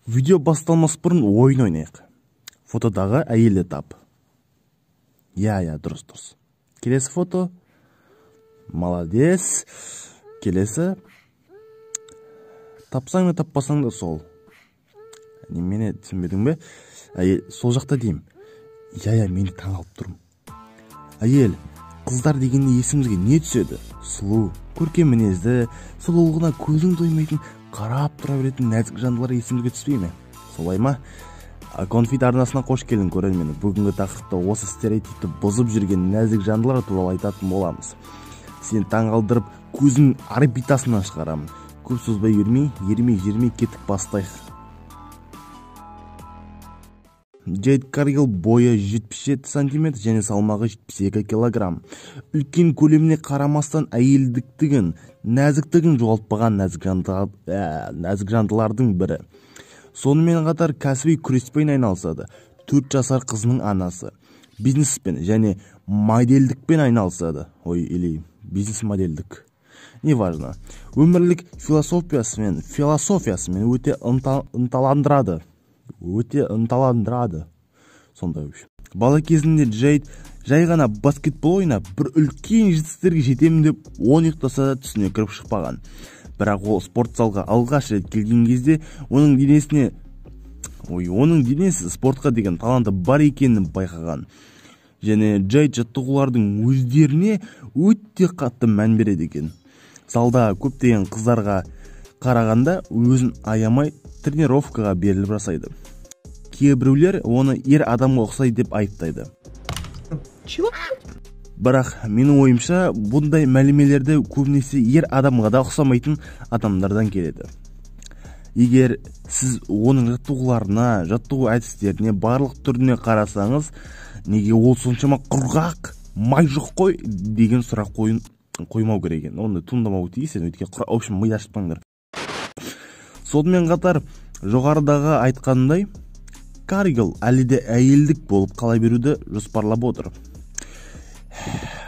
Видео басталмас бұрын ойын ойнайық. Фотодағы әйелді тап. Иә, дұрыс. Келесі фото. Молодец. Келесі. Тапсаң да таппасаң да сол. Немене түсінбедің бе? Әйел, сол жақта деймін. Иә, мен таң алып тұрмын. Әйел, қыздар дегенде есімізге не түседі? Сұлу, көркем мінезді, сұлулығына көзің тоймайтын, қарап тұра беретін нәзік жандылар есімізге түспей ме? Солай ма? Конфит арнасына қош келдің, көрермен. Бүгінгі тақырыпта осы стереотипті бұзып жүрген нәзік жандылар туралы айтатын боламыз. Сені таңғалдырып, көзің орбитасынан шығарамын. Көп созбай ермей, жермей кеттік, бастайық. Джейд Каргилл бойы 77 сантиметр және салмағы 72 килограмм. Үлкен көлеміне қарамастан әйелдіктігін, нәзіктігін жоғалтпаған нәзік жандылардың бірі. Сонымен қатар кәсіби күреспен айналысады. 4 жасар қызының анасы. Бизнеспен және модельдікпен айналысады. Ой, или бизнес-модельдік. Неважно. Өмірлік философиясымен өте ынталандырады. Сондай вообще. Бала кезінде Джейд жай ғана баскетбол ойнап, бір үлкен жетістіктерге жетемін деп он ұйықтаса да түсіне кіріп шықпаған. Бірақ ол спорт залға алғаш рет келген кезде оның денесі спортқа деген таланты бар екенін байқаған. Және Джейд жаттығулардың өздеріне өте қатты мән береді екен. Залда көптеген қыздарға қарағанда өзін аямай тренировкаға беріліп жасайды. Кейбіреулер оны ер адамға ұқсайды деп айыптайды. Чего? Бірақ менің ойымша, бұндай мәлімелерді көбінесе ер адамға да ұқсамайтын адамдардан келеді. Егер сіз оның жаттығуларына, жаттығу әдістеріне, барлық түріне қарасаңыз, неге ол соншама құрғақ, май жоқ қой деген сұрақ қоймау керек екен. Оны туындамау тиіс, өйткені в общем, миды ашытпаңдар. Сонымен қатар, жоғарыдағы айтқанымдай, Каргилл әлі де әйелдік болып қала беруді жоспарлап отыр.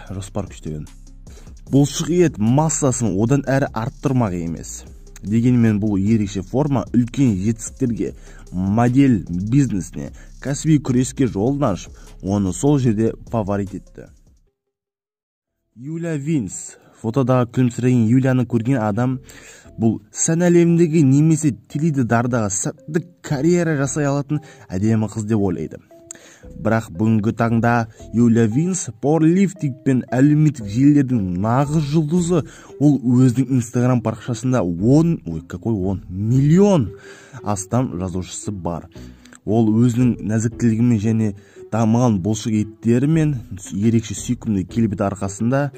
Жоспар күштеген. Бұлшық ет массасын одан әрі арттырмақ емес. Дегенмен бұл ерекше форма үлкен жетістіктерге, модель бизнесіне, кәсіби күреске жолын ашып, оны сол жерде фаворит етті. Юлия Винс. Фотодағы күлімсіреген Юлияны көрген адам бұл сән әлеміндегі немесе теледидардағы сәтті карьера жасай алатын әдемі қыз деп ойлайды. Бірақ бүгінгі таңда Юлия Винс пауэрлифтинг пен әлеуметтік желілердің нағыз жұлдызы. Ол өзінің Инстаграм парақшасында 10 миллион астам жазушысы бар. Ол өзінің нәзіктілігімен және дамыған бұлшық еттерімен ерекше сүйкімді келбеті арқасында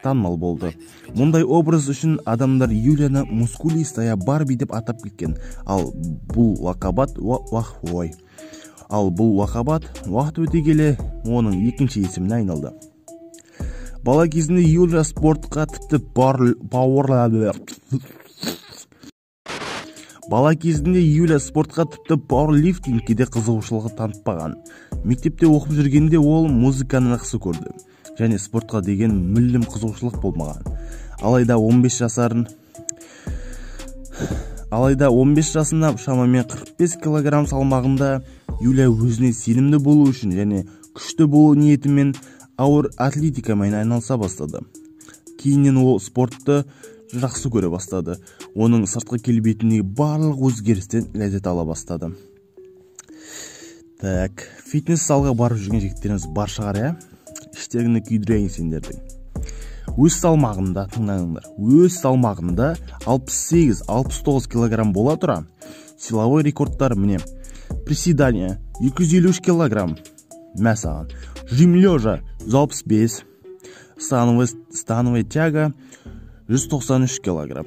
танымал болды. Мұндай образ үшін адамдар Юлияны мускулистая Барби деп атап кеткен. Ал бұл лақап уақыт өте келе оның екінші есіміне айналды. Бала кезінде Юлия спортқа тіпті пауэрлифтингке де қызығушылығы танытпаған. Мектепте оқып жүргенде ол музыканы жақсы көрді және спортқа деген мүлдем қызығушылық болмаған. Алайда 15 жасында шамамен 45 килограмм салмағында Юлия өзіне сенімді болу үшін және күшті болу ниетімен ауыр атлетикамен айналыса бастады. Кейіннен ол спортты жақсы көре бастады. Оның сыртқы келбетіндегі барлық өзгерістен ләззат ала бастады. Так, фитнес залға барып жүрген жігіттеріңіз бар шығар, иә? Іштеріңді күйдірейін сендердің. Өз салмағында, тыңдаңдар, өз салмағында 68-69 килограмм бола тұра, силовой рекордтар міне. Приседание 253 килограмм, мә саған. Жим лежа 165, становая тяга 193 килограмм.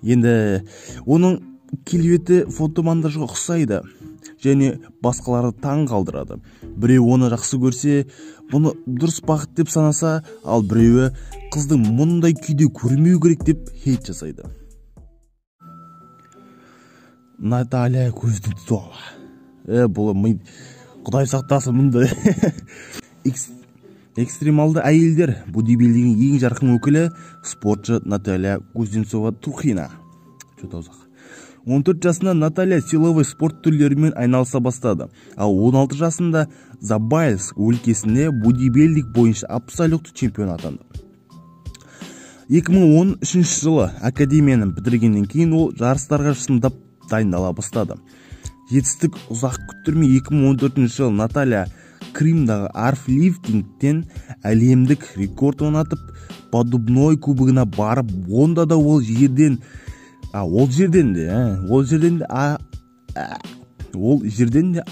Енді оның келбеті фотомонтажға ұқсайды және басқаларды таң қалдырады. Біреу оны жақсы көрсе, бұны дұрыс бағыт деп санаса, ал біреуі қыздың мұндай күйде көрмеу керек деп хейт жасайды. Наталья Кузнецова. Бұл ми, Құдай сақтасын мұндай. Экстремалды әйелдер бодибилдингінің ең жарқын өкілі спортшы Наталья Кузнецова Трухина. Чё-то ұзақ. 14 жасында Наталья силовой спорт түрлерімен айналыса бастады. Ал 16 жасында Забайкальск өлкесінде бодибилдинг бойынша абсолютті чемпион атанды. 2013 жылы академияны бітіргеннен кейін ол жарыстарға шындап дайындала бастады. Жетістік ұзақ күттірмей, 2014 жылы Наталья Крымдағы армлифтингтен әлемдік рекорд орнатып, Поддубной кубогына барып, онда да ол жерден а, ол жерден де ол жерден де а, ол жерден де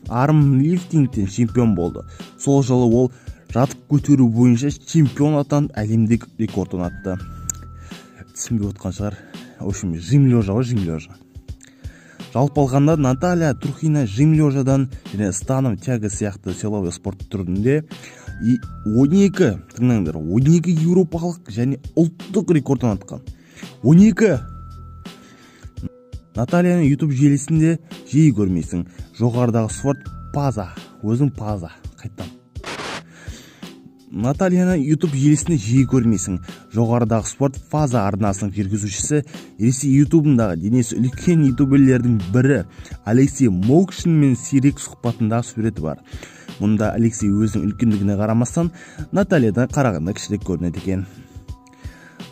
армлифтингтен чемпион болды. Сол жылы ол жатып көтеру бойынша чемпион атанып, әлемдік рекорд орнатты. Түсінбей отқан шығар. В общем, жим лежа ғой, жим лежа. Жалпы алғанда, Наталья Трухина жим лежадан және становая тяга сияқты силовой спорт түрінде 12, тыңдаңдар, 12 еуропалық және ұлттық рекорд орнатқан. 12. Натальяны Ютуб желісінде жиі көрмейсің. Жоғарыдағы спорт паза өзің паза қайттан. Натальяны Ютуб желісінде жиі көрмейсің. Жоғарыдағы спорт фаза арнасының жүргізушісі, Ресей Ютубындағы денесі үлкен ютуберлердің бірі Алексей Мокшинмен сирек сұхбатындағы суреті бар. Мұнда Алексей өзінің үлкендігіне қарамастан, Натальядан қарағанда кішірек көрінеді екен.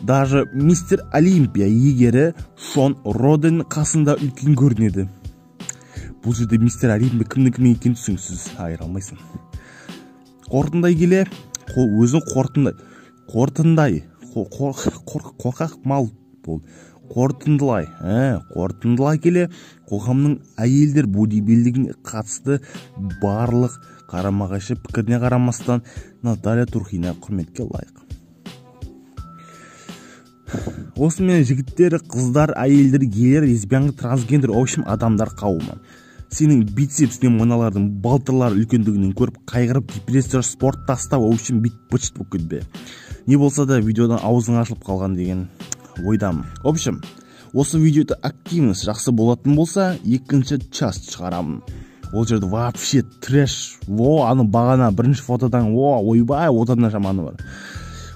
Даже мистер Олимпия иегері Шон Роден қасында үлкен көрінеді. Бұл жерде мистер Олимпия кімнің кім екенін түсініксіз, айыра алмайсың. Қорытындай келе, өзің қорытындай, қорытындай, қорқақ мал бол. Қорытындылай келе, қоғамның әйелдер бодибилдингіне қатысты барлық қарама-қайшы пікіріне қарамастан, Наталья Трухина құрметке лайық. Осымен, жігіттер, қыздар, әйелдер, гейлер, лесбиянка, трансгендер, в общем, адамдар қауымы, сенің бицепсінен, мыналардың балтырлары үлкендігінен көріп, қайғырып, депрессия, спорт тастап, в общем, бүйтіп быт болып кетпе. Не болса да, видеодан аузың ашылып қалған деген ойдамын. В общем, осы видеода активность жақсы болатын болса, екінші часть шығарамын. Ол жерде вообще трэш. О, аны бағана бірінші фотодан, о, ойбай, одан да жаманы бар.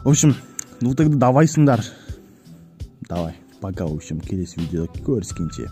В общем, ну тогда давайсыңдар, давай, пока. В общем, келесі видеода көріскенше.